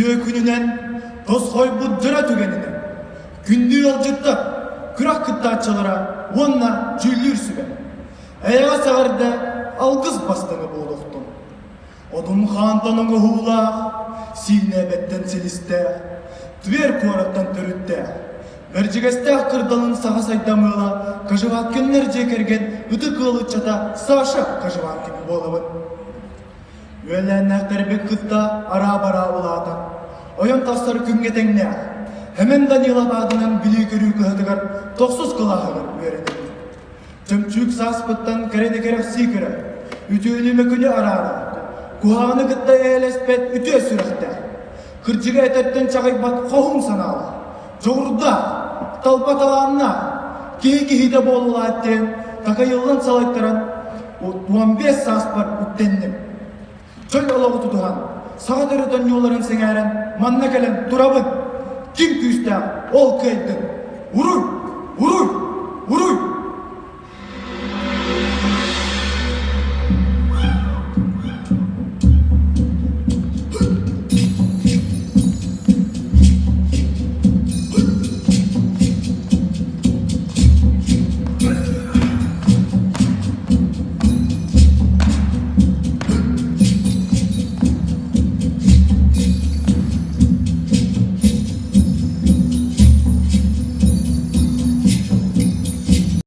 Үтүө күнүнэн, тосхойбут дьоро түгэнинэн, күндү ыалдьыттар, күрэх кыттааччылара уонна дьүүллүүр сүбэ. Эйэҕэс эҕэрдэ алгыс бастыҥа буолуохтун. Одун хаантан оҥоһуулаах, Сиинэбэттэн силистээх, Тверь куораттан төрүттээх, Бэрдьигэстээх кырдалын саха сайдамыала Кожеваткиннар дьиэ кэргэн ытык ыал ыччата Саша Кожеваткин буолабын. Үөлээннээхтэрбит кытта араа-бараа улаатан, ойон тахсар күҥҥэ тэҥнээх, Хэмэн Данилов аатынан билии-көрүү кыһатыгар тохсус кылааһыгар үөрэнэбин. Чөмчүүк сааспыттан кэрэни кэрэхсии көрө, үтүөнү мөкүнү араара, куһаҕаны кытта эйэлэспэт үтүө сүрэхтээх, кырдьыгы этэртэн чаҕыйбат хоһуун санаалаах, дьоҕурдаах, талба талааннаах, киһи киһитэ буолулаат диэн такайыллан салайтаран 15 сааспар үктэнним. Чөл олоҕу тутуһан, саха төрүт оонньууларын сэҥээрэн манна кэлэн турабын. Ким күүстээх, ол кыайдын. Уруй! Уруй!